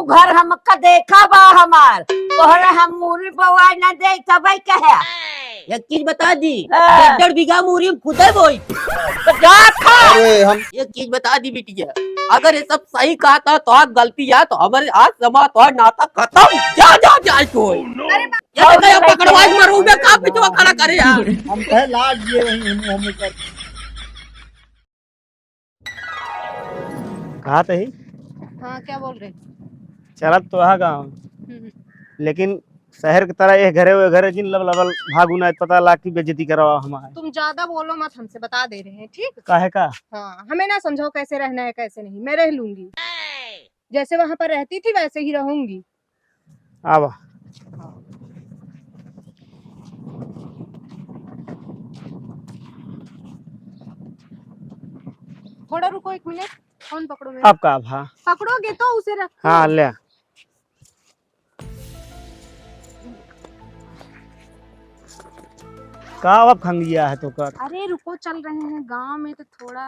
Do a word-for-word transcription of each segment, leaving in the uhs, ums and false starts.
घर हमका देखा बा हमार, तोहरा हम मूरी बोआ ना दे, तबे कहे। एक चीज बता दी, हाँ। डेढ़ डेढ़ बीघा मूरी हम खुदे बोई। तो जा खा। अरे हम एक चीज बता दी बिटिया, अगर ये सब सही कहा था तो आज गलती है, तो हमारे आज समा तो आज नाता खत्म। जा, जा, जा, कोई। अरे बा- ये तो क्या पकड़वा के मरूंगा, का पिछवा खड़ा करे यार। हम कहे लाग ये वही हम, हम कर। कहा तही? हाँ, क्या बोल रहे? चलत तो हा गाँव, हम्म। लेकिन शहर की तरह एक घरे वो घरे जिन लब लबल भागू ना, पता लाग की बेइज्जती करवा हमारे। तुम ज्यादा बोलो मत हमसे, बता दे रहे हैं, ठीक? काहे का? हाँ, हमें ना समझाओ कैसे रहना है, कैसे नहीं, मैं रह लूंगी। जैसे वहां पर रहती थी वैसे ही रहूंगी। आवा। थोड़ा रुको एक मिनट, फोन पकड़ो मेरा। आपका आभा। पकड़ोगे तो उसे रख। हाँ, ले। का अब खंगिया है तो कर। अरे रुको, चल रहे हैं गांव में तो थोड़ा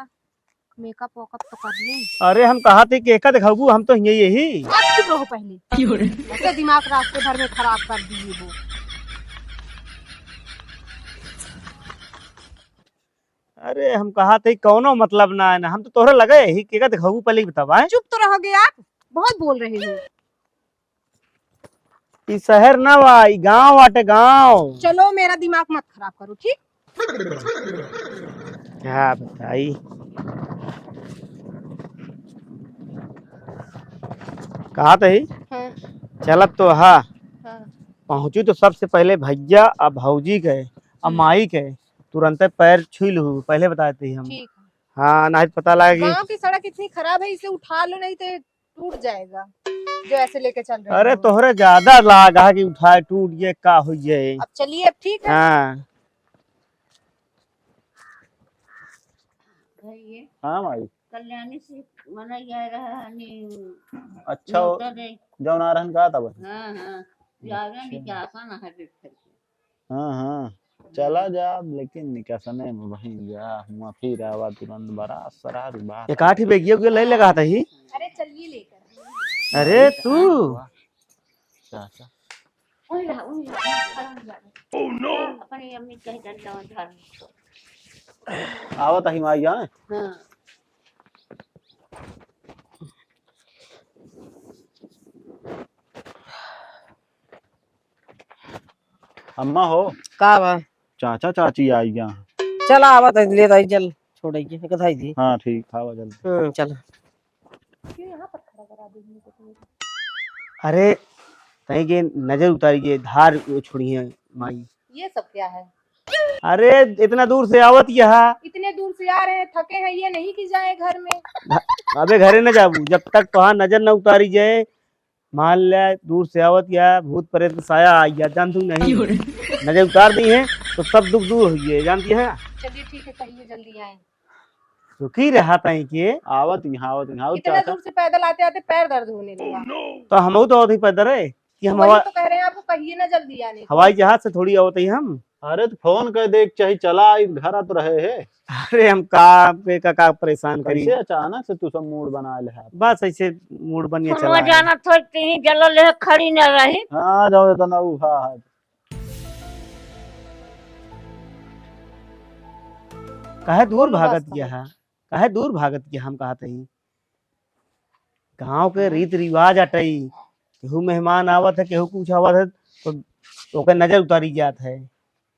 मेकअप वेकअप तो कर ली। अरे हम कहा थे कि एका दिखाऊ, हम तो यही यही। आप चुप रहो पहले। क्यों रे? ऐसे दिमाग रास्ते भर में खराब कर दिए वो। अरे हम कहा थे कौनो मतलब ना है ना, हम तो तोहरे लगे ही केका दिखाऊ पहले ही बतावा है। चुप तो रहोगे आप, बहुत बोल रहे हो। ई शहर ना बा, ई गांव बाटे, गांव। चलो, मेरा दिमाग मत खराब करो, ठीक? क्या बताई? कहा तही? हाँ। चलत तो हा। हाँ। पहुँचू तो सबसे पहले भैया आ भौजी के, आ हम्म। माई के, तुरंते पैर छुई लू, पहले बताए थे हम। ठीक है। हाँ, नहीं तो पता लगा कि गाँव की सड़क इतनी खराब है, इसे उठा लो, नहीं तो टूट जाएगा, जो ऐसे लेके चल रहे अरे हो। तोहरे ज्यादा लाग है कि उठाए टूट ये का हो जाए। अब चलिए, अब ठीक है। हाँ। भैया, हाँ माई। कल्याणी से मना गया रहा, नी-, अच्छा, न्योता दे। जौन आ रहन का था बस? हाँ, हाँ। जावे अच्छा। निकासा ना है पेट भर के। हाँ, हाँ, चला जा, लेकिन निकसने में वहीं जा, हुआ फिर आवा तुरंत बड़ा सरार बात। एक आठी बेगियो के ले लगा था ही। अरे चलिए लेकर। अरे तू। चाचा। ओए रहा, ओए रहा, खड़ा हो जा। Oh no! अपनी अम्मी कह डंडा उधर। आवत ही माई जाए। हाँ। अम्मा हो। का बा? चाचा चाची आई गया। चला आवा तनी ले दाई चल छोड़े के एक धाई दी। हाँ ठीक आवा जल्दी। हम्म चला। अरे तई के नजर उतारी के धार वो छोड़ी है माई। ये सब क्या है? अरे इतना दूर से आवत यहाँ। इतने दूर से आ रहे हैं, थके हैं, ये नहीं कि जाए घर में। घ-, अबे घरे न जाबू जब तक तोहार नजर न उतारी जाए। मान ले दूर से आवत या भूत प्रेत साया आ गया, जान तू नहीं। नजर उतार दी है तो सब दुख दूर हुई है, जानती है। चलिए ठीक है, कहिए जल्दी आए। रुकी रहा ताई के। आवत यहाँ, आवत यहाँ, आवत इतना चाचा। दूर से पैदल आते आते पैर दर्द होने लगा। तो हम तो आवत ही पैदल है कि हम वही हवा-, तो कह रहे हैं आपको, कहिए ना जल्दी आने को। हवाई जहाज से थोड़ी आवत ही हम। अरे तो फोन कर दे, चाहे चला आई, घर आ तो रहे है। अरे हम का, आपके का, का परेशान करी। कैसे अचानक से तू सब मूड बना ले है? बस ऐसे मूड बनिए फोनवा चला है। जाना थोड़ी तीन जला ले खड़ी न रही। हाँ, जाओ इतना उठा है। काहे दूर बोलो भागत रास्ता गया में। है? काहे दूर भागत गया हम कहत हई? गाँव के हाँ। रीत रिवाज अटई, केहू मेहमान आवत है, केहू कुछ आवत है, तो ओकर नजर उतारी जात है।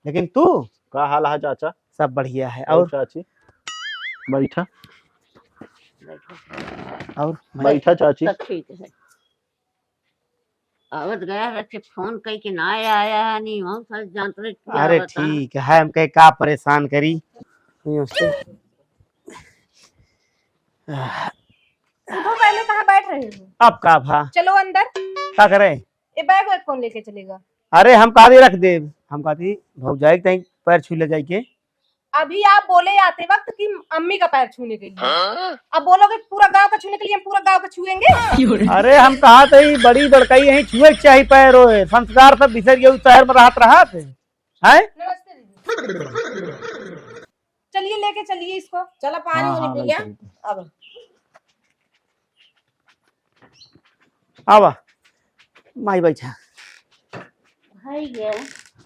लेकिन तू का हाल है चाचा? सब बढ़िया है। और और? चाची? बैठा। और? बैठा चाची। सब ठीक है। आवत गया रहे, फोन कई के ना आया, आया है, नहीं, हम सब जानत रहे, क्या अरे बता। ठीक है, हम कहे का परेशान करी। उठो, पहले कहाँ बैठ रहे हो? अब का भा? चलो अंदर। का करे? ये बैग वैग कौन लेके चलेगा? अरे हम कहा दे रख दे, हम कहती भौजाई के तई पैर छू ले जाई के। अभी आप बोले आते वक्त कि अम्मी का पैर छूने के लिए। हाँ? अब बोलोगे पूरा गांव का छूने के लिए, हम पूरा गांव का छुएंगे? अरे हम कहा थे बड़ी बड़कई यहीं छुए के चाही पैर, ओए संस्कार सब बिसर गए, शहर में रहत रहत है। नमस्ते दीदी। चलिए लेके चलिए इसको। चला पानी हाँ, वानी हाँ, पी लिया। बिल्कुल। अब। आवा, माई बैठा। भैया,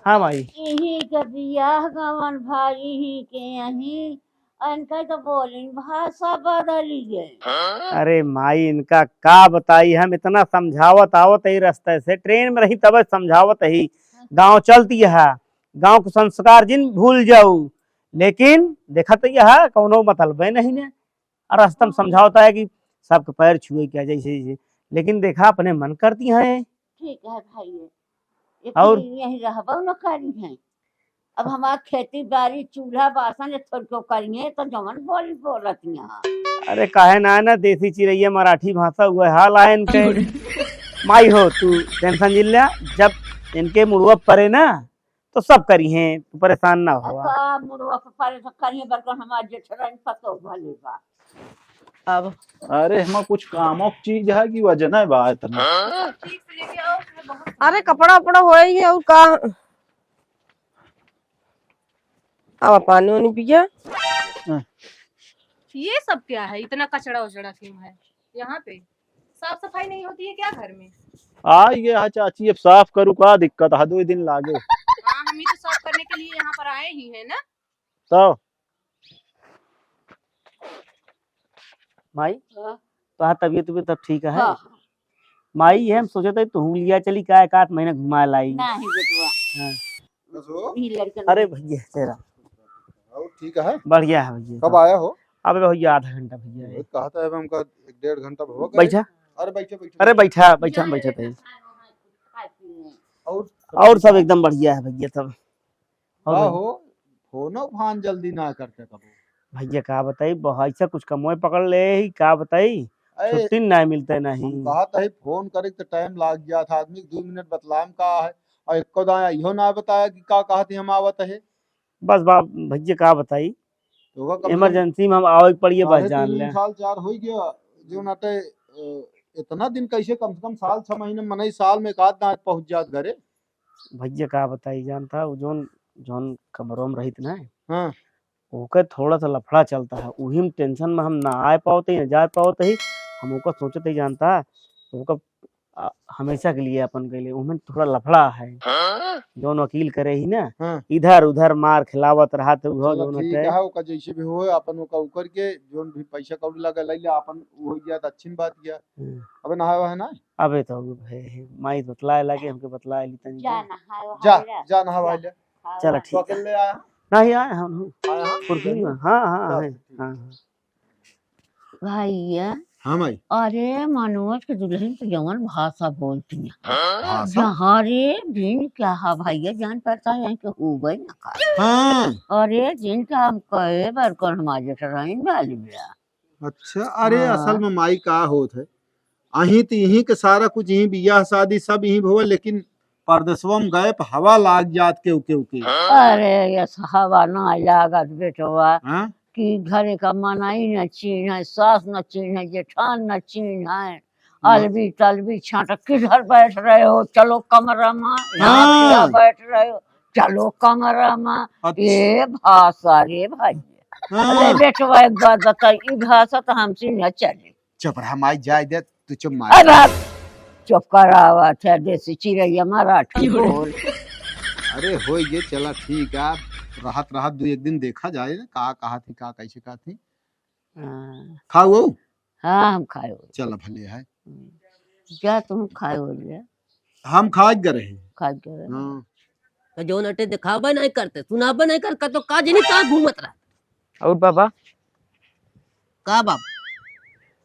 हाँ माई। इही के बियाह गवन भाई, इही के यही, इनका तो बोलिन भाषा बदली गई। अरे माई, इनका का बताई, हम इतना समझावत आवत ही रस्ते से, ट्रेन में रही तब समझावत ही। गाँव चलती है, गाँव के संस्कार जिन भूल जाऊ, लेकिन देखत यह कौनो मतलबे नहीं ने। और रास्ता में समझावता है कि सबके पैर छुए क्या, जैसे, जैसे, लेकिन देखा अपने मन करती हैं। ठीक है भाई, ये और? यहीं रहबो न करी हैं। अब हमार खेती बाड़ी, चूल्हा बासन ये थोड़को करिए तो जवन बोली बोलत यहाँ। अरे काहे ना, ना देसी चिरैया मराठी भाषा हुआ हाल आए इनके। माई हो तू टेंशन जिन लिया, जब इनके मुड़वा परे ना तो सब करी हैं, तू परेशान ना हो। का मुड़वा पे परे तो करिए, बरकन हमार जेठरानी पतो भले बा। अब अरे हमार कुछ कामों की चीज है कि वजन है बा इतना। अरे कपड़ा उपड़ा हो ही है और का। अब पानी वानी पिया। हाँ। ये सब क्या है, इतना कचड़ा उचड़ा क्यों है यहाँ पे? साफ सफाई नहीं होती है क्या घर में? आ ये है चाची, अब साफ करू का दिक्कत है, दो दिन लागे। हाँ, हम ही तो साफ करने के लिए यहाँ पर आए ही हैं ना। तो माई, हाँ। तोहार तबीयत भी तब ठीक है? हाँ। माई, ये हम सोचत है तू लिया चली का एक आध महीना घुमा लाई। नहीं बेटवा। हाँ। बस हो। ई लड़का अरे भैया तेरा। और ठीक है? बढ़िया है भैया। कब आया हो? अबे भैया आधा घंटा भैया है। कहा था अब हमका एक डेढ़ घंटा हुआ करे। बैठा। अरे बैठा, बैठा। अरे बैठा, बैठा, बैठा थे। और और सब एकदम बढ़िया है भैया सब। और का भैया? हो, फोनो फान जल्दी ना करते कबो। भैया का बताई, बहुत ऐसा कुछ कमोए पकड़ ले ही, का बताई, अरे, छुट्टी ना मिलते नहीं। हम कहत है फोन करे तो टाइम लाग गया था आदमी के, दो मिनट बतलाम का है, और एको दाया इहो ना बताया कि का कहत ही हम आवत है। बस बाप भैया का बताई, तो ओका कम से कम इमरजेंसी में हम आवे के पड़िए, बस साढ़े जान तीन ले। साल चार हो गया, जो नाटे, अ, इतना दिन कैसे, कम से कम साल छह महीने, मनई साल में एक आध दांत पहुंच जात घरे। भैया का बताई, जानता, वो जौन, जौन कमरों में रहित ना, हाँ। ओकर थोड़ा सा लफड़ा चलता है, उही में टेंशन में हम ना आए पावत ही, ना जाए पावत ही। हम ओकर सोचत ही, जानता, ओकर, आ, हमेशा के लिए अपन के लिए, उहमें थोड़ा लफड़ा है। हाँ? जौन वकील करे ही ना, हाँ। इधर उधर मार खिलावत रहत, उहो चलो, जौन ठीक है। है, ओकर जैसे भी होए, अपन ओकर उकर के, जौन भी पैसा कौड़ी लगे, ले ले, अपन हो गया तो अच्छी बात किया। हम्म। अबे नहाए वहाए ना? अबे तो हे, हे, माई बतलाए लागे, हमके बतलाए ली तनी जा जा। नहाए जा, वहाए ले। जा नहाए वहाए जा। ले। हाँ, चला, हाँ। ठीक तो है। अकेले आया? नहीं आए हम, हम। आया हम? कुर्सी में, हाँ, हाँ, चल, है। ठीक। हाँ, हाँ। भैया। हाँ, माई। अरे, मनोज के दुल्हन तो जवन भाषा बोलती है। हाँ? भाषा? जहाँ रे, जिन क्या है भैया, जान पड़ता है, यहाँ के हो गए ना का। हाँ। अरे, जिन क्या हम कहे, बरकन हमारे जठराइन वाली बिया। अच्छा, अरे, हाँ। असल में माई का होत है, अहीं त इहीं के सारा कुछ, इहीं बियाह शादी सब इहीं भवा, लेकिन परदेसवा में गए प हवा लाग जात केहू केहू के। अरे, यस हवा ना लागत बेटवा, हाँ? कि घरे का मनई न चीन्हे, सास न चीन्हे, जेठान न चीन्हे, हाँ। अलबी तलबी छाट, किधर बैठ रहे हो, चलो कमरा में, यहाँ हाँ। किधर बैठ रहे हो, चलो कमरा में। अच्छा। ये भाषा रे भाई। हाँ। अरे बेटवा, एक बात बताई, ई भाषा तो हमसे न चले। चुप रहा माई, जाए दे, तू चुप मार। अरे बाप, चुप करावत है, देसी चिरैया मराठी बोल। अरे होई गे, चला ठीक है, रहत रहत दू एक दिन देखा जाए ना, का कहा थी, का कैसे कहा थी। हाँ। खाओ? हाँ, हम खाए हो। चला भले है। हम्म। जा तुम खाए हो जा। हम खाए गए रहे। खाए गए रहे। हाँ। तो जौन अटे देखाबे नहीं करते, सुनाबे नहीं कर, का तो का जनी कहाँ घूमत रहा। और बाबा? का बाबा?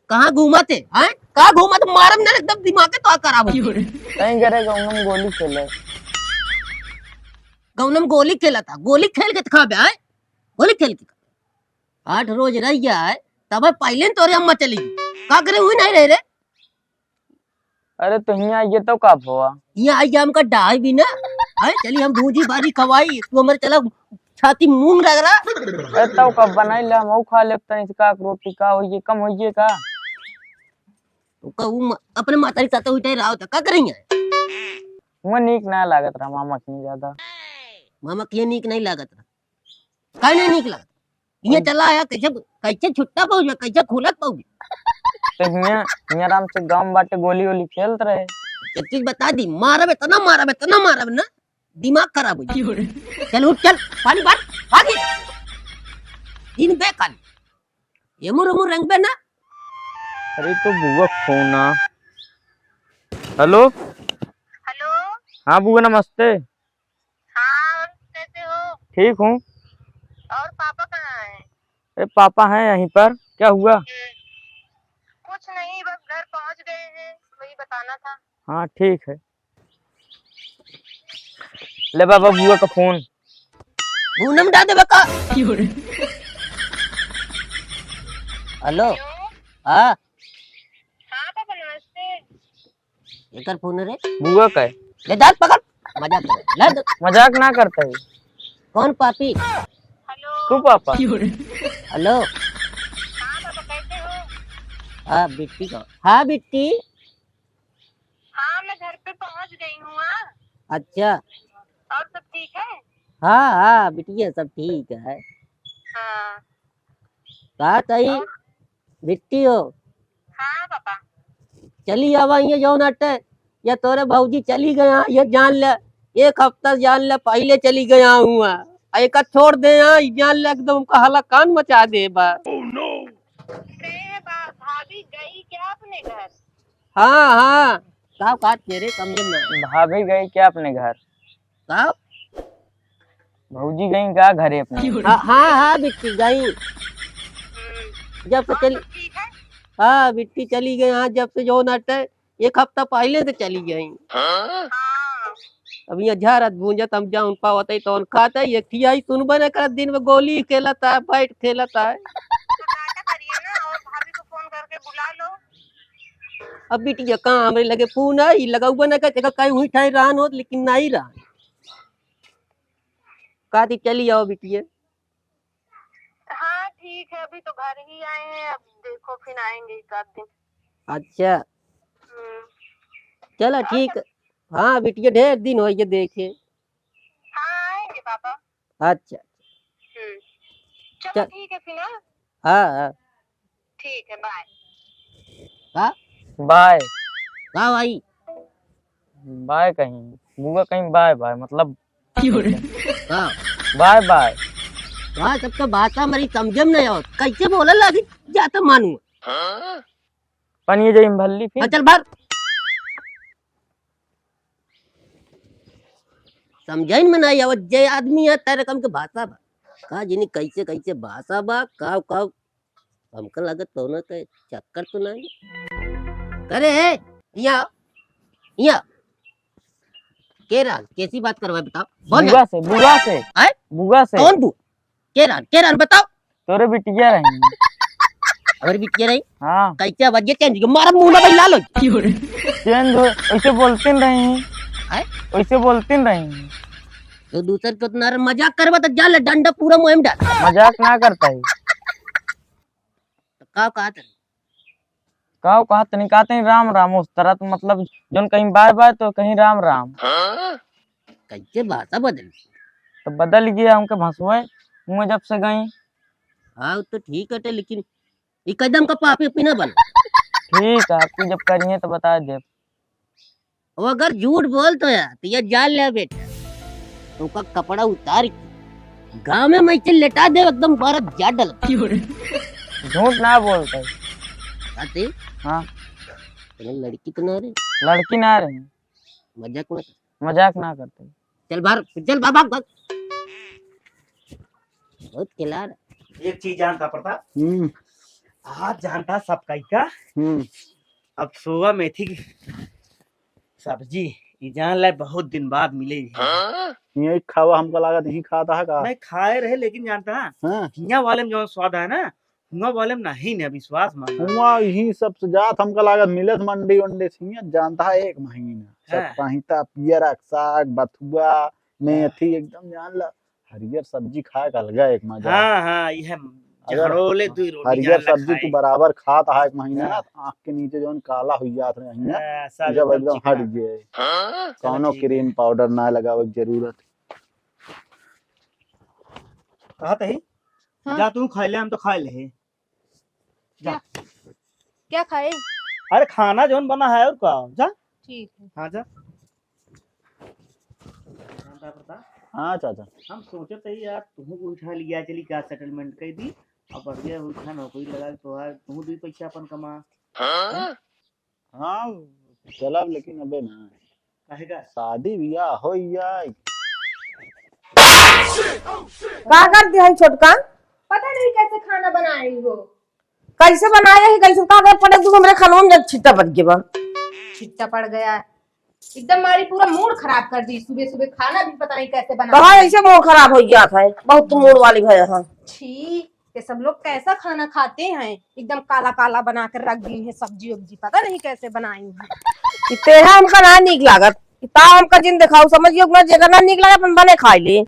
कहाँ घूमत है? हैं? का घूमत मारम ना एकदम दिमाग के तो खराब हो। कहीं करे गौनम गोली खेले। गौनम गोली खेला था, गोली खेल के दिखाबे, हैं? गोली खेल के। आठ रोज रह गया है, तब पहले तोरे अम्मा चली गई। का करे हुई नहीं रहे रे? अरे तो हियाँ आइए तो का भवा? हियाँ आइए हमका डाह भी ना। अरे चली हम भूजी भाजी खवाई, तू हमारे चला छाती मूंग रगड़ा। अरे तो कब बनाई ले, हम खा लेब तनी से का रोटी का होइए, कम होइए का? तो कहू म-, अपने माता के साथ उठे रहा था, का करेंगे? वो नीक ना लागत रहा मामा के ज्यादा। मामा के नीक नहीं लागत रहा। काहे नहीं नीक लागत? ये चला आया, कैसे, कैसे छुट्टा पाउबे, कैसे खुलत पाउबे? तो हियाँ, हियाँ आराम से गाँव में बाटे, गोली वोली खेलत रहे। एक चीज बता दी, मारब इतना, मारब इतना, मारब ना, दिमाग खराब हो जाए। चल उठ, चल, पानी भर, भाग यहाँ। दिन बे काल, एमुर उमुर रंग बे ना। अरे तो बुआ फोन आ। हेलो। हेलो। हाँ बुआ नमस्ते। हाँ, और कैसे हो? ठीक हूँ। और पापा कहाँ हैं? अरे पापा हैं यहीं पर, क्या हुआ? हम्म, कुछ नहीं, बस घर पहुँच गए हैं, वही बताना था। हाँ ठीक है। ले बाबा बुआ का फोन। पूनम डाल देबे का? हेलो। हेलो। हाँ। हाँ पापा नमस्ते। एकर फोन रे। बुआ का है? ले डाल पकड़। मजाक कर। ले दे। मजाक ना करता है। कौन पापी? हेलो। तू पापा। हेलो। हाँ पापा कैसे हो? हाँ बिट्टी का। हाँ बिट्टी। हाँ, मैं घर पे पहुँच गई हूँ। हाँ। अच्छा। और सब ठीक है? हाँ, हाँ, बिटिया, सब ठीक है। हाँ। का तई, और? बिट्टी हो? हाँ, पापा। चली आवा, ये जौन अटे, ये तोरे भौजी चली गया, ये जान ले, एक हफ्ता जान ले, पहले चली गया हुआ। आ एक छोड़ दे यहाँ, ये जान ले, एकदम उनका हलाकान मचा दे बा। अरे, भा-, भाभी गई क्या अपने घर? हाँ, हाँ। का बात के रे, समझे ना। भाभी गई क्या अपने घर? का? भौजी गई का घरे अपने? हाँ, हाँ, हाँ, बिट्टी गई। हम्म। जब से और चली, सब ठीक है? हाँ, बिट्टी चली गई, हाँ, जब से जौन अटे, एक हफ्ता पहले से चली गई। हाँ? अब ये झारत भूंजत हम जाउन पावत है, तौन खात है, एक ठिया ही सुनबे न करत, दिन में गोली खेलत है, बैट खेलत है। तो क्या क्या करिए ना, और भाभी को फोन करके बुला लो। अब बिटिया कहाँ हमरे लगे फोन आई, लगउबे न कर, एकर कहीं हुई ठाई रहन होत, लेकिन नहीं रहन। कहती, "चली आओ बिटिया।" हाँ, ठीक है, अभी तो घर ही आए हैं, अब देखो फिर आएंगे एक आध दिन। अच्छा। हम्म। चला और ठीक। सब हाँ बिटिया, ढेर दिन होइ गए देखे। हाँ, आएंगे पापा। अच्छा। हम्म। चलो चल। ठीक है फिर, हाँ? हाँ, हाँ। ठीक है, बाय। का? बाय। का भाई? बाय कहीं, बुआ कहीं बाय बाय, मतलब का? Bye bye. का सबके भाषा हमारी समझे में नहीं आवत, कैसे बोले लागी जाता मानू? पनिए जाई भल्ली फिर। हाँ, चल बाहर। समझाइन में नहीं आवत, जे आदमी है, तेरे रकम के भाषा बा। का जानी कैसे, कैसे भाषा बा, का, का, हमका लागत कौनो के चक्कर तो नहीं। करे है, या, या। के रहा, कैसी बात करवा बताओ? बोल ना। बुआ से, बुआ से। आय? बुआ से। कौन बु-, के रहा, के रहा, बताओ। तोरे बिटिया रही। अगर बिटिया रही? हाँ। कैसे आवाज ये change हो? मारा मुंह ना भाई लाल हो। Change हो, वैसे बोलते नहीं रही। हैं? वैसे बोलते नहीं रही। तो दूसर के उतना मजाक करबा तो जा ले डंडा पूरा मुंह में डाल। मजाक ना करता है। तो का कहा था? का कहत तनी, कहत तनी राम राम, उस तरह तो मतलब जौन कहीं बाय बाय तो कहीं राम राम। कैसे भाषा बदल? तो बदल गया हमके भसुए, मुँह जब से गई। हाँ, तो ठीक हटे, लेकिन ई कदम का पापी अपी ना बन। ठीक है, आपकी जब करिए तो बता दे। वो अगर झूठ बोल तो यार, तो ये जान ले बेटा, तो का कपड़ा उतार के गाँव में मैं चल लेटा दे, एकदम बारह जा डल। झूठ ना बोलते। आते? हाँ। अरे लड़की तो ना रे। लड़की ना रही। मजाक ना कर। मजाक ना करते। चल बाहर, चल भाग, भाग, भाग। बहुत खिलाड़। एक चीज जानता प्रताप? हम्म। आज जानता सब कई का? हम्म। अब सोवा मेथी की सब्जी, ई जान ले बहुत दिन बाद मिले है। यही खावा हमका लागत, यही खाता है का? नहीं खाए रहे, लेकिन जानता है? हाँ। हियाँ वाले में जो स्वाद है ना, हुआं वाले में नहीं ने विश्वास मांगा। हुआं यही सब से जात हमका लागत मिलत मंडी उंडी से, हियां जानता है एक महीना। हाँ। सप्ताहिता, पियरक साग, बथुआ, मेथी, एकदम जान ला, हरियर सब्जी खाए का अलगा एक मजा। हाँ, हाँ, यह अगर जहरोले दुई रोटी हरियर जान ला सब्जी तू खाए। बराबर खात है एक महीना, हाँ। तो आँख के नीचे जौन काला हुई जात रहे हैं, हाँ, सब जब एकदम एकदम हट जाए। हाँ? चलो कौनो ठीक है। Cream powder ना लगावे के जरूरत। कहा तही? हाँ। जा तू खाई ले, हम तो खाई ले। जा। क्या? क्या खाए? अरे खाना जौन बना है और का, जा। ठीक है। हाँ, जा। हाँ, चाचा। हम सोचत हई यार, तुहूँ को उठा लिया चली का, settlement कर दी, अब बढ़िया उठा नौकरी लगा के तोहार, तुहूँ दुई पैसा अपन कमा। हाँ? हाँ, चलब, लेकिन अबे ना। काहे का? शादी बियाह होई जाए। का कर दिया है छोटका? पता नहीं कैसे खाना बनाई हो। कैसे बनाए है, कैसे का कर पड़े, तू हमरे खानवा में जब छिट्टा पड़ गया। छिट्टा पड़ गया। एकदम हमारी पूरा mood खराब कर दी, सुबह सुबह खाना भी पता नहीं कैसे बना। कहा ऐसे mood खराब हो गया था, बहुत mood वाली भय है। छी, ये सब लोग कैसा खाना खाते हैं, एकदम काला काला बना कर रख दी है सब्जी उब्जी, पता नहीं कैसे बनाई है। कि तेरा हमका ना नीक लागत, कि ता हमका जिन देखाऊ, समझियो ना, जेकर ना नीक लागत अपन बने खाई ले।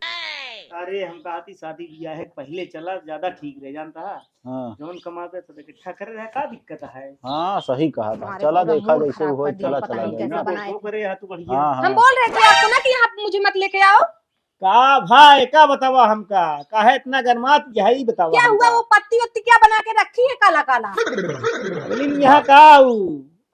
अरे हम कहती शादी बियाह है पहले चला, ज्यादा ठीक रहे, जानता है? हाँ। जौन कमाबे सब इकट्ठा करे रहे, का दिक्कत है? हाँ, सही कहा था। हमारे चला पूरा देखा mood जैसे खराब वो कर दिया, चला पता चला नहीं जाए कैसे ना। बनाए। वो करे है तो बढ़िया। हाँ, हम हाँ। बोल रहे थे आपको ना कि यहाँ मुझे मत लेके आओ। का भाई, का बतावा हमका, काहे इतना गरमात है, ई बतावा क्या हमका। हुआ, वो पत्ती वत्ती क्या बना के रखी है काला काला? लेकिन यहाँ का ऊ,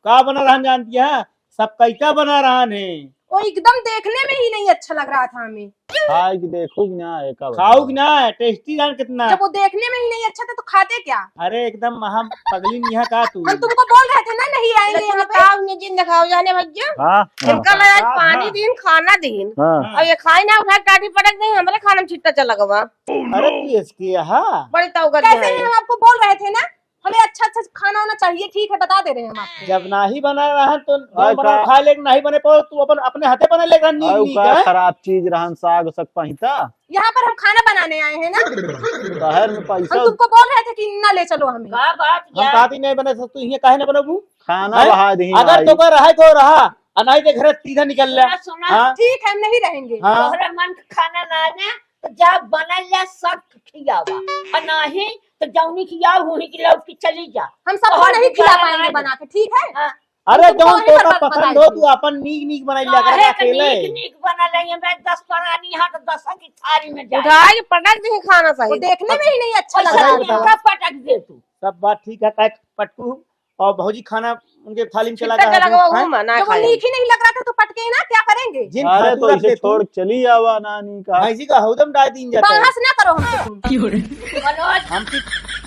का बना रहन जानती है? सब कैका बना रहन है। वो एकदम देखने में ही नहीं अच्छा लग रहा था हमें। खाए कि देखो कि ना, एका बताओ। खाओ कि ना, tasty जान कितना। जब वो देखने में ही नहीं अच्छा था तो खाते क्या? अरे एकदम हम पगली नहीं है का तू? हम तुमको बोल रहे थे ना, नहीं आएंगे लेकिन यहाँ पे। बताओ, उन्हें जिन दिखाओ जाने भैया। हाँ, हाँ। इनका मैं आज हाँ, पानी हाँ। दीन, खाना दीन। हाँ। और ये खाए ना, उठा टाटी पटक दे, हमारे खाना में छिट्टा चला गवा। अरे तू इसके यहाँ? बड़ी ताऊ कर कैसे दिया है। हम आपको बोल रहे थे ना, हमें अच्छा अच्छा खाना वाना चाहिए, ठीक है, बता दे रहे हैं हम आपको। जब नाही बना रहा है तो और बना का? खा ले, नाही बने पाओ, तू अपन अपने हाथे बना लेगा, नी, और नी का का? खराब चीज रहन, साग सक पहिता। यहाँ पर हम खाना बनाने आए हैं ना। शहर में पैसा हम तुमको बोल रहे थे कि ना ले चलो हमें। का बात हम यार? बात ही नहीं बने, तो तू यहाँ काहे ना बनबू? खाना हैं? बहा दही अगर आई। तो का रहे को रहा, और नहीं तो घर सीधा निकल ले। सुना, सुना। हाँ? ठीक है, हम नहीं रहेंगे। हाँ। तोहरे मन का खाना ना आने, तो जा बनल जा, सब खियावा, और नाही तो जौनी खियाओ, वही की लौट के चली जा। हम सबको और नहीं खिला बेचारा पाएंगे ना बना के, ठीक है? हाँ। अरे, हम तुमको जौन वहीं पर तोका बत-, पसंद बताई हो, थी। तू अपन नीक नीक बनाई लिया कर काहे के अकेले। नीक नीक बना ले, ये मैं दस परानी यहाँ तो दस की थारी में जाए। उठा के पटक दे खाना वो सही। देखने में ही नहीं अच्छा लग रहा था। कब पटक दे तू? सब बात ठीक है, काहे पटकू? और भौजी खाना उनके थाली में चला छिट्टा गया चला है, गया, वो हैं? मना जब वो खाए। नीक ही नहीं लग रहा था तो पटके ना, क्या करेंगे? जिन अरे खातू तो रख इसे दे तू। छोड़ चली आवा नानी का। भैंसी का हौदम डाल दीन जाता है। बहस ना करो हमसे तुम। मनोज, हम ती-,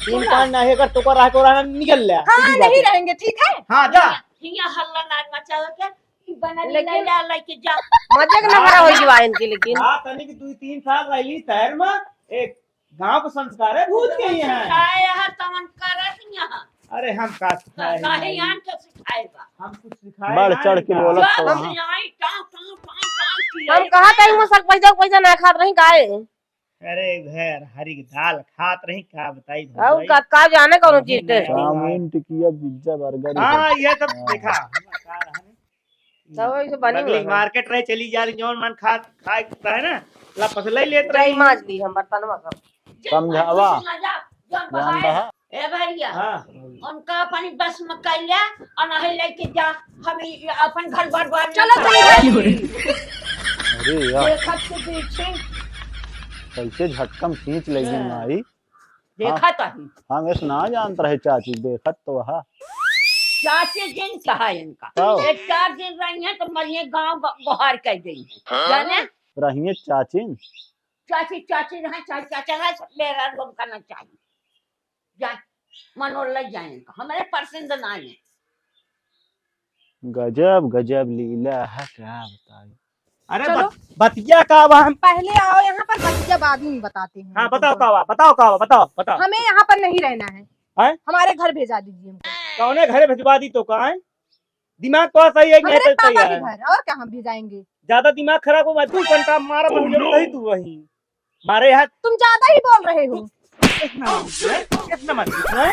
तीन सुना। पाँच ना है, अगर तो को रहा को रहा निकल ले, हाँ, सीधी बात नहीं है। रहेंगे, ठीक है? हाँ, जा। हियाँ हल्ला ना मचावे के, ई बनल लेकिन लैला लेके जा। मजे के नखरा हो गया इनके, लेकिन। हाँ, तनिक दुई तीन साल रही शहर में, एक गाँव के संस्कार है, भूल गई हैं। सिखाए हैं, तवन करत यहाँ। अरे, हम का सिखाए काहे हैं? यहाँ के सिखाए बा? हम कुछ सिखाए बढ़ ना चढ़ के इनका। बोलत जब तो हम हाँ। यहाँ टाँव, टाँव, टाँव, टाँव किए। हम कहा कहीं वो सब पैसा, पैसा ना खात रही काहे? अरे, घर हरी की दाल खात रही, का बताई और भौजाई। का, का जाने कौन चीज टेस्ट है? चाउमीन, टिकिया, पिज्जा, बर्गर, ये हाँ, सब। ये सब हाँ। देखा, हम का रहा है? तब ऐसे बनी बगली हुआ है। मार्केट रहे, चली जा रही, जौन मन खा, खाए के रहे ना, ला पसलई लेत जाई रही। माज ली हम बर्तनवा का। समझावा। जा, जा, जान बाहर। रहा। ए भैया, हाँ। उनका अपनी बस में कर लिया और नहीं लेके जा, हम ई अपन घर बर्बाद ना चलो, करो। चलो। अरे यार। देखत के पीछे। कैसे झटकम खींच लेगी हाँ। माई। देखत हाँ। ही। हम ऐसे ना जानत रहे चाची, देखत तो हा। चाची जिन कहा इनका। हाँ। एक चार दिन रही हैं तो मरिए गाँव ग-, गोहार कर गई हैं। हाँ? जाने? रहिए चाचिन। चाची, चाची रहे, चाची, चाचा रहे, सब मेरा लोग का ना चाहिए। जा, मनोर लग जाए इनका। हमारे पसंद ना है। गजब, गजब लीला है, क्या बताई। अरे चलो। बत-, बतिया का बा हम पहले आओ यहाँ पर, बतिया बाद में बताते हैं हाँ, तुमको। बताओ का बा, बताओ का बा, बताओ, बताओ। हमें यहाँ पर नहीं रहना है। हैं? हमारे घर भेजा दीजिए हमको। कौने घरे भिजवा दी तो का है? दिमाग तो सही है कि हमारे नहीं सही पापा के है? घर, और कहाँ भेजाएंगे? ज्यादा दिमाग खराब हो, मैं दू घंटा मारा बन गया, कहीं तू वहीं। मारे हाथ। तुम ज्यादा ही बोल रहे हो। कितना मार दिया, कितना मार दिया, हैं?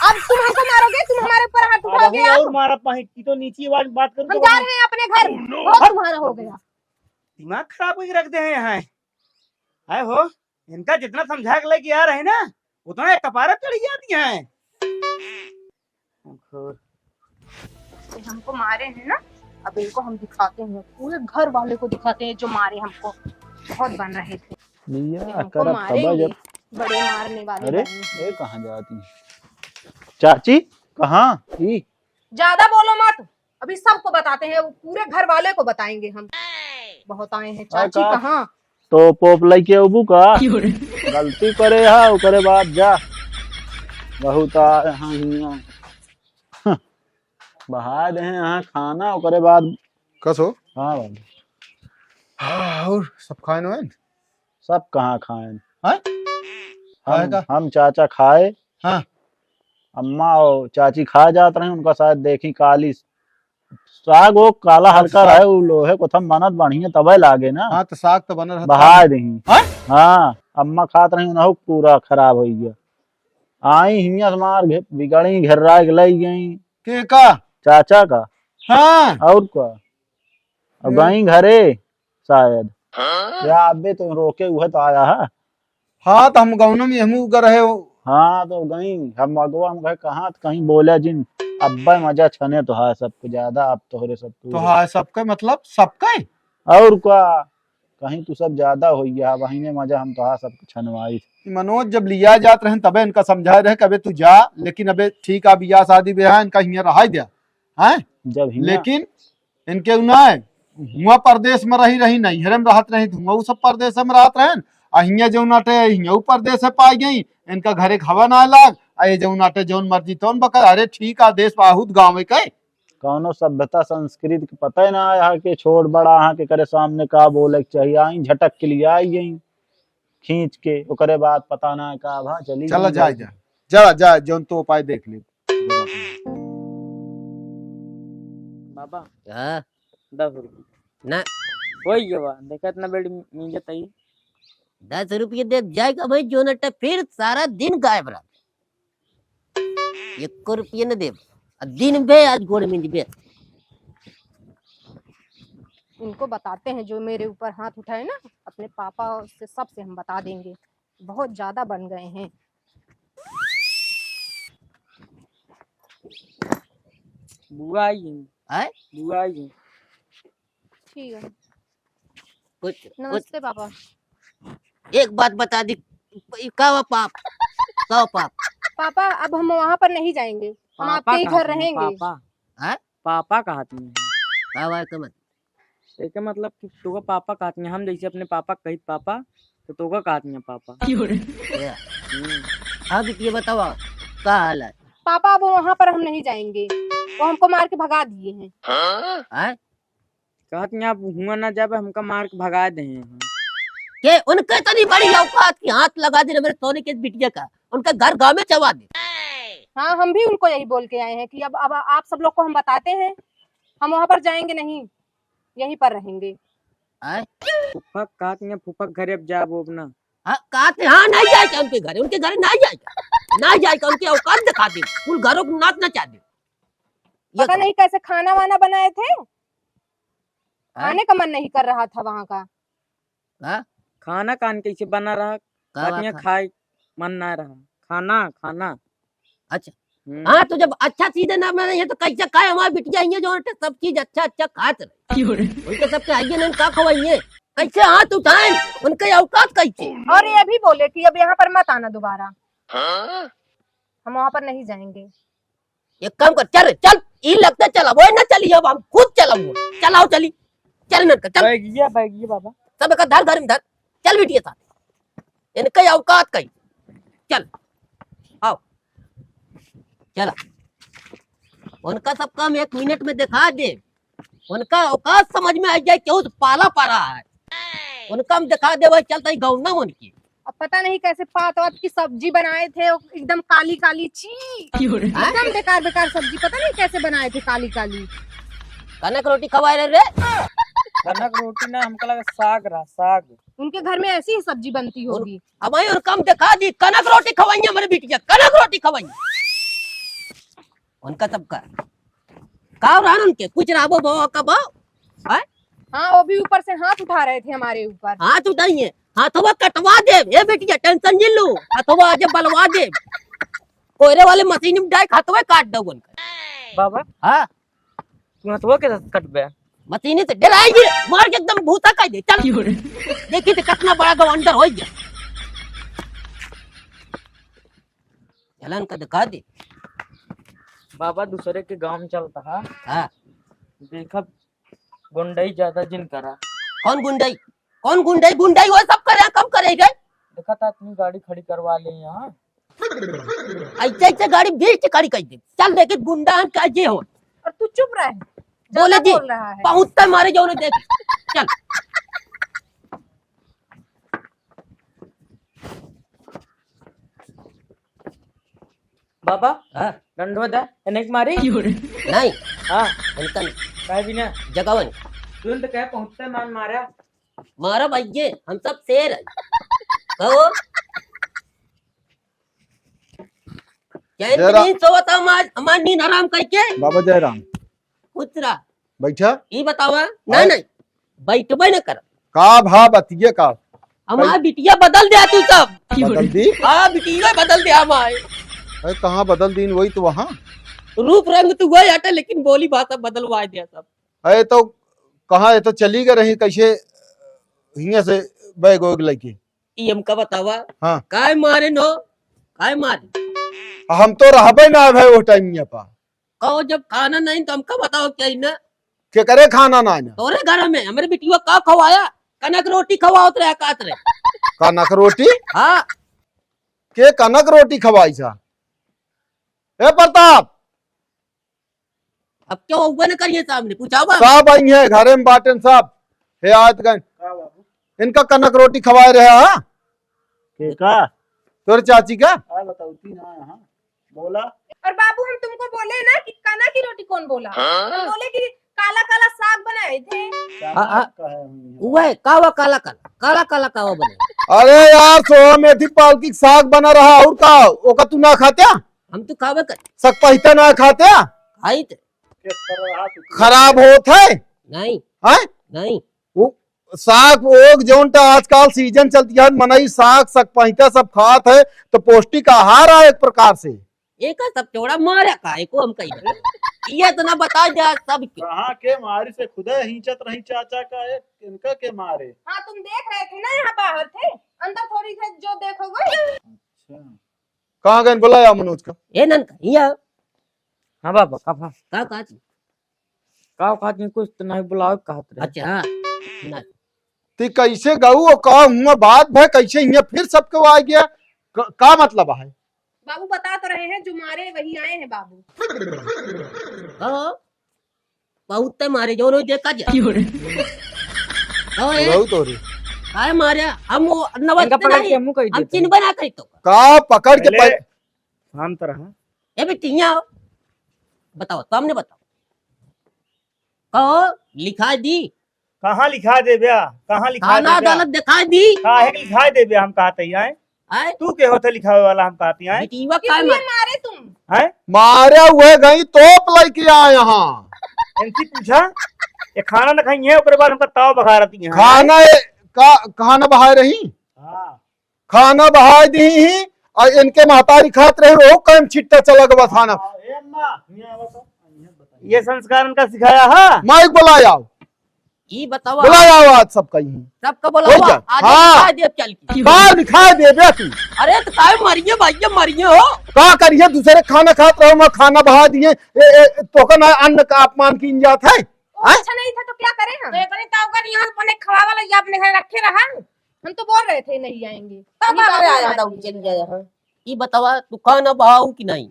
अब तुम हमको मारोगे, तुम हमारे ऊपर हाथ अब उठाओगे अभी आप? और मारा पाही की तो नीची आवाज में बात करूँ हम तो जा वहीं रहे हैं अपने घर, बहुत तुम्हारा हो गया। दिमाग खराब करके रख दे हैं यहाँ। है हो, इनका जितना समझा के लेके आ रहे हैं ना, उतना ये कपारे चढ़ जाती हैं। ये हमको मारे हैं ना, अब इनको हम दिखाते हैं, पूरे घर वाले को दिखाते हैं जो मारे हमको, बहुत बन रहे थे। भैया, ये हमको करब मारेंगे, तब जब बड़े मारने वाले अरे, बने हैं। ये कहाँ जाती हैं? चाची, कहाँ? ई? ज्यादा बोलो मत, अभी सबको बताते हैं, पूरे घर वाले को बताएंगे हम। बहुत आए हैं अरे चाची का? कहाँ? तो पोप लइके अबू का? क्यों रे? गलती करे हा, ओकरे बाद जा। बहुत आ, हाँ, हियाँ। बहा दे हैं यहाँ खाना, ओकरे बाद। कस हो? हाँ भाई। हाँ, और सब खाएन वाएन? सब कहाँ खाएन? हैं? हम, खाए का? हम चाचा खाए। हाँ। अम्मा और चाची खा जात रहे, उनका शायद देखी काली साग वो काला हाँ, तो हल्का साग रहे, वो लोहे को थम बनत बढ़िया तबे लागे ना। हाँ, तो साग तो बनल रहता बहा है। दही। हाँ? हाँ, अम्मा खात रही, उन्हें पूरा खराब हो गया। आई हियाँ से मार घे-, बिगड़ी, घेर्रा के लई गई। के का? चाचा का। हाँ। और का? अब हम्म। गई घरे शायद। हाँ? या अबे तो रोके हुए तो आया है। हाँ, तो हम गौनों में हमू उगर रहे हो। हाँ, तो गई, हम अगवा हम कहे, "कहाँ?" तो कहीं बोला जिन, "अब्बे मजा छने तो है सबको ज्यादा, अब तोहरे सबको।" तो है सबके मतलब सबके? और का, कहीं तू सब ज्यादा हो गया, वहीं में मजा हम तो है सबको छनवाई। मनोज जब लिया जात रहन तबे इनका समझाए रहे कि अबे तू जा, लेकिन अबे ठीक आ बियाह शादी ब्याह इनका हियाँ रहाई दिया, हैं? जब हियाँ लेकिन इनके उ ना है, हुआ परदेस में रही, रही नैहरे में रहत रही, हुआ उ सब परदेस में रहत रहन, आ हियाँ जौन आटे, हियाँ उ परदेस है पाई गई, इनका घरे के हवा ना लाग, आ ये जौन आटे जौन मर्जी तौन बकर, अरे ठीक आ देश बहुत गाँव है कहे। कौनो सभ्यता संस्कृति के पता ही ना है, यहाँ के छोट बड़ा यहाँ के करे सामने का बोले के चाहिए, आई झटक के लिए आई गई खींच के, ओकरे बाद पता ना का भा चली चला गई। जाए जा, जा, जा, जौन तो उपाय देख ले। बाबा, हाँ? दस रुपये। ना। वही गवा, देखा इतना बेड मींजत आई। दस रुपये दे जाएगा भाई, जो नटे फिर सारा दिन गायब रहा। एको रुपये न देब। आ दिन भे आज गोड़ मींजबे। इनको बताते हैं, जो मेरे ऊपर हाथ उठाए ना, अपने पापा से, सबसे हम बता देंगे। बहुत ज्यादा बन गए हैं। बुआ आई है। आय? बुआ आई है। ठीक है। कुछ, कुछ नमस्ते पापा। एक बात बता दी, ई का हुआ पाप? का हुआ पाप? पापा, अब हम वहाँ पर नहीं जाएंगे, हम पापा आपके ही घर कहाँ रहेंगे। पापा? हैं? पापा कहत नहीं है। का हुआ एकर मतलब? एकर मतलब कि तोका पापा कहत नहीं, हम जैसे अपने पापा कहित पापा, तो तोका कहत नहीं पापा। क्यों रे? या। हम्म। अब ये बताओ, का हाल है? पापा, अब वहाँ पर हम नहीं जाएंगे, वो हमको मार के भगा दिए हैं। हैं? कहत नहीं, आप हुआ ना जाबे, हमका मार के भगा दे हैं। के उनके इतनी बड़ी औकात कि हाथ लगा दे मेरे सोने के बिटिया का, उनका घर गाँव में चवा दे। हाँ, हम भी उनको यही बोल के आए हैं कि अब, अब आप सब लोग को हम बताते हैं, हम वहाँ पर जाएंगे नहीं, यहीं पर रहेंगे। आय? फूफा कहत नहीं, फूफा के घरे अब जाबो अब ना। हाँ, कहत नहीं, हाँ, नहीं जाए उनके घरे, उनके घरे नहीं जाए, नहीं जाए, उनके औकात दिखा दे, कुल घरों को नाच नचा दे। ये पता तो नहीं कैसे खाना वाना बनाए थे, हाँ? खाने का मन नहीं कर रहा था वहाँ का। हाँ? खाना कान कैसे बना रहा? का बात है? खाए मन ना रहा। खाना, खाना। अच्छा। हम्म। हाँ, तो जब अच्छा चीज ना बने, ये तो कैसे खाए? हमारे बिटिया ये जो है, सब चीज अच्छा, अच्छा खात रहे। क्यों रे? उनके सबके आइए ना, का खवाइए? कैसे हाथ उठाए? उनके औकात कैसे? और ये भी बोले कि अब यहाँ पर मत आना दोबारा। हाँ? हम वहाँ पर नहीं जाएंगे। एक काम कर, चल रे, चल, ई लगता चला, वो ना चली, अब हम खुद चलाऊंगा। चलाओ, चली, चल ननका, चल। बैगिया, बैगिया बाबा। सब एक धर, घर में धर, चल बिटिया साथ। इनका औकात कहीं, चल, आओ, चला। उनका सब काम एक मिनट में दिखा दे, उनका औकात समझ में आ जाए, केहू से पाला पड़ा है, उनका हम दिखा दे, भाई चलता ही गौना मन की। अब पता नहीं कैसे पात वात की सब्जी बनाए थे, एकदम काली काली, छी। क्यों रे? एकदम बेकार बेकार सब्जी, पता नहीं कैसे बनाए थे काली काली। कनक रोटी खवाए रहे रे। कनक रोटी ना, हमका लगा साग रहा, साग। उनके घर में ऐसी ही सब्जी बनती होगी। अब वही उनका हम दिखा दी, कनक रोटी खवाइए हमारे बिटिया, कनक रोटी खवाइए। उनका सबका का रहा उनके, कुछ रहा वो, वो का वो, हैं? हाँ, वो भी ऊपर से हाथ उठा रहे थे हमारे ऊपर। हाथ उठाइए, हाथवा कटवा देब। ए बेटिया, tension जिन लो, हाथवा आज बलवा देब। कोयरे वाले मशीन में डाइक हाथवा काट दो उनका। बाबा, हाँ? तू हाथवा के साथ कटबे? मशीन से डराएगी, मार के एकदम भूसा कर दे। चल। क्यों रे? देखी तो कितना बड़ा गवंडर हो गया। चलन का दिखा दे। बाबा, दूसरे के गाँव में चलता है। हाँ। देखा, गुंडई ज्यादा जिन करा। कौन गुंडई? कौन गुंडई? गुंडई वो सब करे, कम करे गए। देखा था, अपनी गाड़ी खड़ी करवा ले यहाँ। ऐसे ऐसे गाड़ी बीच खड़ी कर दे। चल देखे गुंडा हम का जे हो। और तू चुप रहे। बोले ज्यादा जी, बोल रहा है। बहुत मारे जो उन्हें देख। चल। बाबा, हाँ? डंडवा दे, इन्हें के मारी? नहीं। हाँ। इनका नहीं। काहे बिना? जगावन। तुरंत कहे पहुँचते मान मारा। मारा भैये, हम सब शेर हैं। कहो। जय राम। जय नींद सोवत हमार, हमार नींद हराम करके। बाबा जय राम। खुश रहा। बैठा। ई बतावा। ना, आए। नहीं। बैठबे न कर। का भा बतिये का? हमार बिटिया बदल दे तू सब। बदल दी? हाँ, बिटिया बदल दे हमार। अरे, कहाँ बदल दीन, वही तो वहाँ। रूप रंग तू वही हटे, लेकिन बोली भाषा बदलवा दे सब। अरे, तो कहाँ, ये तो चली गए रही, कैसे हियाँ से बैग वैग लेके? ई हमका बतावा। हाँ। काय मारे नो? काय मारे? हम तो रहबे ना भाई वो टाइम में पा। कहो, जब खाना नहीं तो हमका बताओ क्या ही ना? के करे खाना ना ना? तोरे घर में हमरे बिटिया का खवाया? कनक रोटी खवावत रहे, कात रहे। कनक रोटी? हाँ। के कनक रोटी खवाई सा? ए प्रताप, अब क्यों हुआ न करिए सामने, पूछावा? सब आई है, घरे में बाटेन सब। हे आयत गए। का बाबू? इनका कनक रोटी खवाए रहे, हाँ? के का? तोरे चाची का? का बताऊ, तीन आए, हाँ। बोला। और बाबू, हम तुमको बोले ना कि कनक की रोटी कौन बोला? हाँ? हम बोले कि काला काला साग बनाए थे। साग हाँ, हाँ। का है हम यहाँ? वह कावा काला काला, काला काला कावा बने। अरे यार, सोहा मेथी पालकी साग बना रहा, और का? ओका तू ना खात्या? हम तो खावे कर। सकपहिता ना खात्या? खाई थे। खराब होत है। नहीं। हैं? नहीं। वो साग ओग जौन टा आजकल सीजन चलती है, मनई साग सकपहिता सब खात है, तो पौष्टिक आहार है एक प्रकार से। एक सब चौड़ा मारा का, एको हम कही। ये इतना बता दे आज सब क्यों? कहाँ के मारी से खुदे हिंचत रही चाचा का, एक इनका के मारे। हाँ, तुम देख रहे थे ना, यहाँ बाहर थे, अंदर थोड़ी थे, जो देखोगे। अच्छा। कहाँ गए? बुलाया मनोज का। ए नन का, हिया। हाँ बाबा, का भा? का, का चीज? का, का चीज? कुछ तो नहीं बुलावे कहत रहे। अच्छा, हाँ। ना। ती कैसे गऊ और का हुआ बात भय, कैसे हिया फिर सबके आ गया? क-, का मतलब है? बाबू बता तो रहे हैं, जो मारे वही आए हैं बाबू। हाँ। बहुत ते मारे, जो रोज देखा जा। क्यों रे? ओए। बहुत हो रही। काय मारे? हम वो नवत इनका पकड़ नहीं, के मुंह कह हम देते हैं। चिन्हबे ना करी तो। का पकड़ के पहले पै- शांत रहा। ए बेटी, यहाँ आओ। बताओ, सामने बताओ। कहो, लिखा दी। कहाँ लिखा देब्या? कहाँ लिखा थाना देब्या? अदालत दिखा दी। काहे के लिखा देब्या, हम कहते ही आए? आए? तू के होते लिखावे वाला, हम कहती आए? बिटिया क्यों का ये मार- मारे तुम? हैं? मारे हुए गई तोप लेके आए यहाँ। इनसे पूछा, ये खाना न खाई है, ओकरे बाद हमका ताव बघारती हैं। खाना ए-, का, खाना बहाए रही? हाँ। खाना बहाए दी ही, और इनके महतारी खात रहे, वो काम छिट्टा चला गवा थाना। हाँ, ए अम्मा, ये आवा तो, ये संस्कार इनका सिखाया है? माइक बुलाया। ई बतावा। बुलाया आज सबका ही। सबका हो बुलावा। जा। आज हाँ। लिखा दे चल के। बाहर लिखा दे बे तू। अरे तो काहे मरिए भाई, ये मरिए हो? का करिए, दूसरे खाना खात रहो, मैं खाना बहा दिए। ए, ए, तोका ना अन्न का अपमान कीन जात है। वो हैं? अच्छा नहीं था तो क्या करें हम? तो इतने ताव का नहीं, हम अपने खवावा ला, ये अपने घर रखे रहा। हम तो बोल रहे थे नहीं आएंगे। तब ये बाबा बाबा आया हमारे था, लिए। चल गया यहाँ। ई बतावा, तू खाना बहाऊ कि नहीं?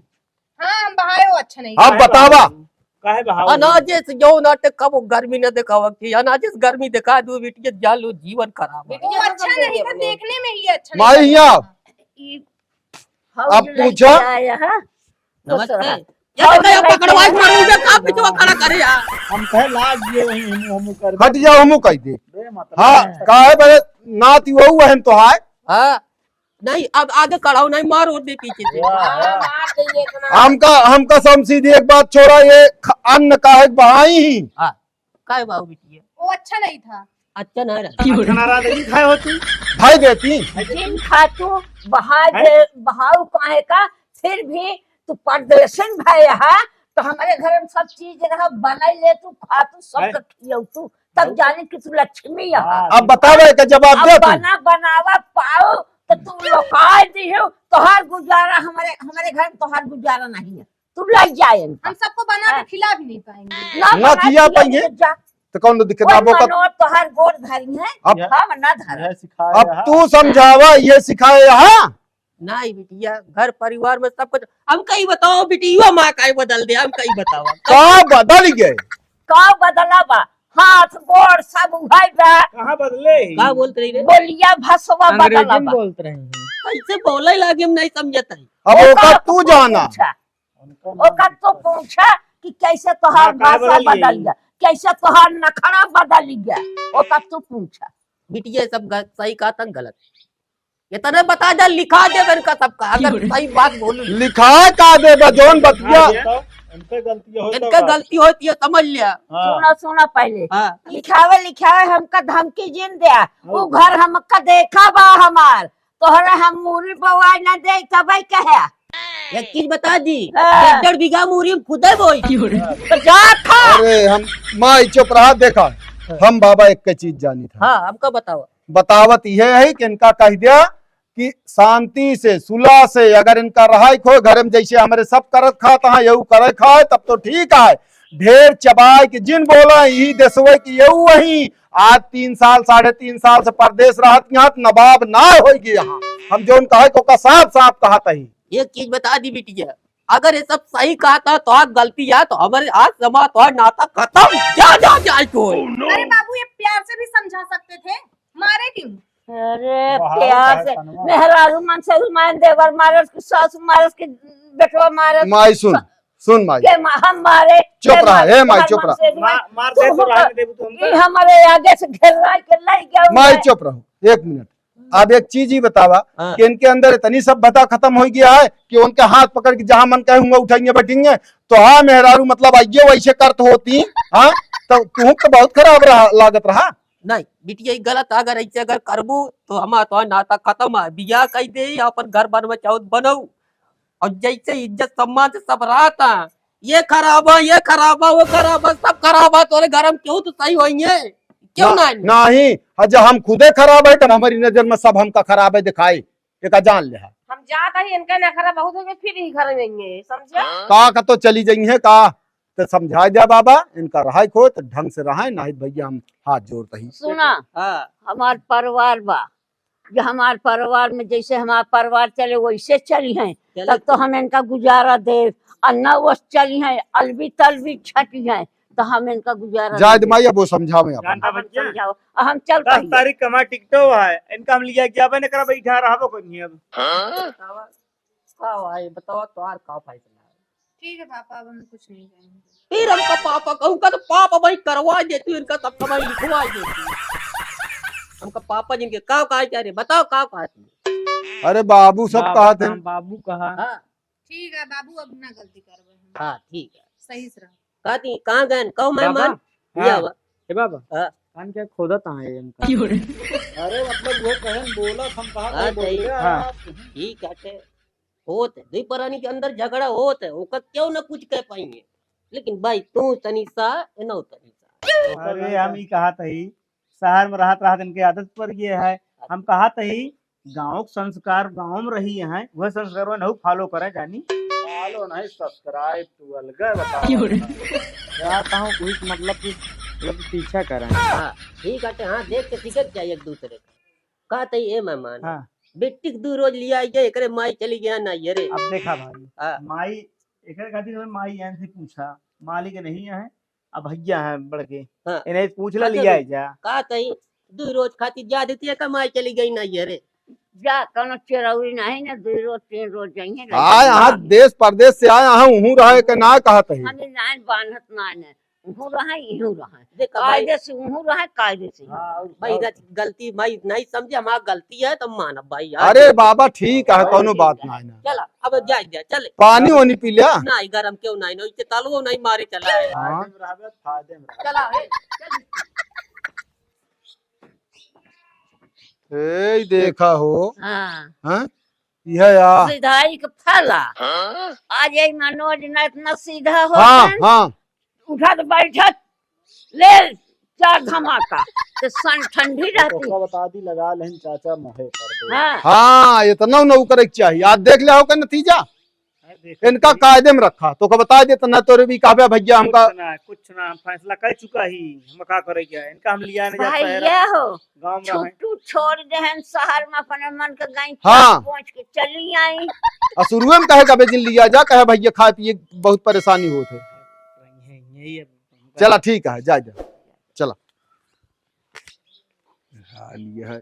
हाँ, हम बहाए, वो अच्छा नहीं अब था। बतावा। काहे बहाओ? अनाजे से जो नाटक का वो गर्मी न दिखावा कि अनाजे से गर्मी दिखा दो, बिटिया जालो जीवन खराब है। वो अच्छा नहीं था, देखने में ही अच्छा नहीं था। माई हिया। ई अब पूछा? आया है। नमस्ते। ये तो क्या पकड़वा के मारूंगा, का पीछे खड़ा करे यार? हम कहे लाग ये वही हम, हम कर हट जाओ, हमू कह दे। बे मतलब हाँ, है। काहे बरे नाती वहू बहन तो है। हाँ। नहीं, अब आगे कड़ाऊ नहीं, मार और दे पीछे से। वाह, वाह। हाँ, मार दे ये इतना। हमका, हमका सब सीधी एक बात छोड़ा, ये ख-, अन्न काहे बहाई ही? हाँ, काहे बाबू बिटिया? वो अच्छा नहीं था। अच्छा ना रहा। अच्छा ना रहा, तो ई खाए हो तू? भाई बेटी। जिन खातू बहा हैं? दे, बहाऊ काहे का, फिर भी तू परदेसन भय हा, तो हमरे घर में सब चीज रहा, बनाई ले तू, खा तू, सब हैं? के खियऊ तू, तब हैं? जाने कि तू लक्ष्मी हा। हाँ, अब बतावे का जवाब अब दे तू। बना बनावा पाओ, तो तू लोकाय दिहो, तोहार गुजारा हमरे, हमरे घर में तोहार गुजारा नहीं है। तू लइ जा इनका। हम सबको बना के हाँ। खिला भी नहीं पाएंगे। ना ना बना खिया खिया पाएंगे। तो जा। तो कौन दिक्कत? कोई अब ओका मनो तोहार गोड़ धरी है, अब यह, हम ना धर। यह सिखाया अब है। तू समझावा, ये सिखाए यहाँ। नहीं बिटिया, घर परिवार में सब कुछ। हम कहीं बताओ बिटिया, माँ का ही बदल दे, हम कहीं बताओ। का बदल गए? का बदला बा? हाथ गोड़ सब उहै बा। कहाँ बदले ही? का बोलत रही रे? बोलिया भसवा अंग्रेजी बदला में बा। बोलत रहे हैं। कैसे बोले लागे, हम नहीं समझत है। अब ओका ओका तू जाना। पूछा। ओका तू पूछा कि कैसे तोहार हाँ, का भाषा बदल बदल गई? गया, कैसे तोहार नखड़ा बदल गया, ओका तू पूछा। बिटिया सब ग-, सही कहा था, गलत। इतने बता दे, लिखा दे इनका सबका, अगर सही बात बोलू। लिखा का दे बा, जौन बतिया। हाँ, ये तो इनके गलती होई तो इनके बा। गलती होती है, समझ लिया। हाँ। सुना, सुना पहले। हाँ। लिखावे, लिखावे हमका धमकी जिन दे। वो हाँ। घर हमका देखा बा हमार। तोहरा हम मूरी बवाए ना दे, तबे कहे। एक चीज बता दी, हाँ। डेढ़ डेढ़ बीघा मूरी हम खुदे बोई। तो जा था। अरे हम, माई चुप रहा, देखा, हम बाबा एक के चीज जानी था। हाँ, हमका बताओ। बतावत यह है कि इनका कह दिया कि शांति से, सुलह से, अगर इनका रहाई खोए घर में, जैसे हमरे सब करत खात हैं, यहू करे खाए, तब तो ठीक है। ढेर चबाए कि जिन बोला, यही देसवे कि यहू वही। आज तीन साल, साढ़े तीन साल से परदेस रहत यहाँ, नवाब ना होई गए यहाँ। हम जौन कहे को का साफ साफ कहत ही। एक चीज बता दी बिटिया, अगर ये सब सही कहा था, तो आज गलती है, तो हमारे आज समा तो आज नाता खत्म। जा, जा, जा, कोई। अरे बाबू, ये प्यार से भी समझा सकते थे, मारे क्यों? अरे वाह, प्यार से। मेहरारू मन से भी मारे, देवर मारे, उसकी सासू मारे, उसकी बेटवा मारे। माई सुन, सुन माई। के मा-, हम मारे, चुप के रहा, मारे, हे माई, हमार चुप मन रहा। से भी मार, मार दे तू तो हमका, रहने देबू तो हमका। ये हमारे आगे से घेर के ले गया माई। चुप रहो, एक मिनट। अब एक चीज ही बतावा हाँ। कि इनके अंदर इतनी सभ्यता खत्म हो गया है कि उनके हाथ पकड़ के जहाँ मन कहे हुआ उठाएंगे बैठेंगे। तो हाँ मेहरारू, मतलब आइए वैसे करत होती। हाँ, तो तुहूँ तो बहुत खराब रहा, लागत रहा। नहीं बिटिया, ये गलत, अगर ऐसे अगर करबू तो हमारा तो नाता खत्म है, बियाह कह दे, अपन घर बनवे चाहो तो बनाऊ। और जैसे इज्जत सम्मान से सब रहता, ये खराब है, ये खराब है, वो खराब है, सब खराब है, तोरे घर में क्यों तो सही होइए? क्यों ना, ना? नहीं, हाँ, जब हम खुदे खराब है, तब हमारी नजर में सब हमका खराब है दिखाई, एका जान ले। हम जात ही, इनका नखरा बहुत हो गया, फिर ही घर में आएंगे, समझा? का, का तो चली जाई है का? तो समझा दिया बाबा, इनका रहाई खो तो ढंग से रहाए, नहीं भैया हम हाथ जोड़त ही। सुना, हाँ। हमार परिवार बा, जो हमार परिवार में जैसे हमार परिवार चले वैसे चली हैं, चले तब तो चले। हम इनका गुजारा देब। और न वो चली हैं, अलबी तलबी छटी हैं, तो हम इनका गुजारा जायद नहीं माई, देब। अब वो समझावे अपन। जानता अब हम बच्चा? समझाओ, अब हम चल दस पहिले। तारीख का हमारा टिकटो है, इनका हम लिया गया बने करा बैठा रहबो कोई नहीं अब। हाँ? बतावा, का भाई, बतावा, तोहार का फैसला है? ठीक है पापा, अब हम कुछ नहीं कहेंगे। फिर हमका पापा कहूँ का तो पापा भाई करवा देती, इनका सब कमाई लिखवा देती। हमका पापा जिनके का कहा क्या रे, बताओ का कहा थी? अरे बाबू सब बाबा कहा थे। कहाँ, बाबू कहा? हाँ। ठीक है बाबू, अब ना गलती करबे हम। हाँ, ठीक है। सही से रहो। कहा थी, कहाँ गए? कहो बाबा, मेहमान। हाँ। या हुआ। ए बाबा, हाँ। कान क्या खोदत है इनका? अरे मतलब वो कहन बोला, हम कहा हाँ, बोल सही। रहे हैं हाँ। आप। ठीक है, होत है, दुई परानी के अंदर झगड़ा होत है, ओकर क्यों ना कुछ कह पाएंगे, लेकिन भाई तू तनी सा, ए नौ तनी सा। अरे हम ई कहत हई, शहर में रहत रहत इनके आदत पड़ गए है। हम कहत हई, गाँव के संस्कार गाँव में रही है, वह संस्कार में नहीं follow करे जानी। Follow नहीं, subscribe तू अलग बता। क्यों रे? क्या कहूँ, कुछ मतलब कि लोग पीछा करें। हाँ, ठीक है, हाँ, देख के सीखे के चाहिए एक दूसरे को। कहत हई, ए मेहमान, हाँ। बेटी के दू रोज लिया आइए, एकरे माई चली गया ना ये रे। अब देखा भाई, हाँ। माई एकरे खातिर हमें माई एन से पूछा, मालिक नहीं है, अब भैया हैं बड़के, हाँ। इन्हें पूछ ला, हाँ, लिया जरूर। है जा। कहत हई, दू रोज खातिर जा देती है, का माई चली गई ना ये रे। जा, कौनो चिरौरी नहीं ना, दू रोज, तीन रोज जाइए, हाँ, रह यहाँ जाइए। देश परदेश से आए, यहाँ उहूँ रहे के ना कहत हई। हमें नाइन बांधत नाइन है। उहूँ रहे, इहूँ रहे। देख, कायदे भाई। से उहूँ रहे, कायदे से इहूँ हाँ, रहे। और भाई, सब। गलती, भाई, नहीं समझे, हमार गलती है, तो मानब भाई, यार। अरे बाबा, ठीक है, हाँ, कौनो ठीक बात है। नहीं ना। चला, अब जा, जा, चले। पानी वानी पी लिया? नहीं, गरम क्यों नहीं, नहीं, इसे तालुओ नहीं मारे चला है। हाँ। फायदे में रहबे, फायदे में रहबे। चला, ए, चल। ए, देखा हो। हाँ। हाँ? यह या। सिधाई के फला। हाँ? आज यही मनोज ना इतना सीधा हो हाँ, तन। हाँ। उठत बैठत ले चार धमाका, तो सन ठंडी रहती। ओका बता दी, लगा लेन चाचा मोहे कर दे। हाँ। हाँ, इतना न करे के चाहिए। आज देख ले हो का नतीजा। इनका कायदे में रखा, तो का बताइ देत ना, तोरे भी कहबे भइया हमका। कुछ ना, कुछ ना, हम फैसला कर चुका ही, हम का करे क्या, इनका हम लिया नहीं जाता है। भइया हो, गाँव में रहे। छुट्टू छोड़ देहन शहर में, अपने मन के गई हाँ। पहुँच के चली आई। आ शुरुए में कहे का बेजिन लिया जा, कहे भइया खाए पिए बहुत परेशानी होत है। यही, यही है। चला ठीक है, जा, जा। चला। हाल ये है।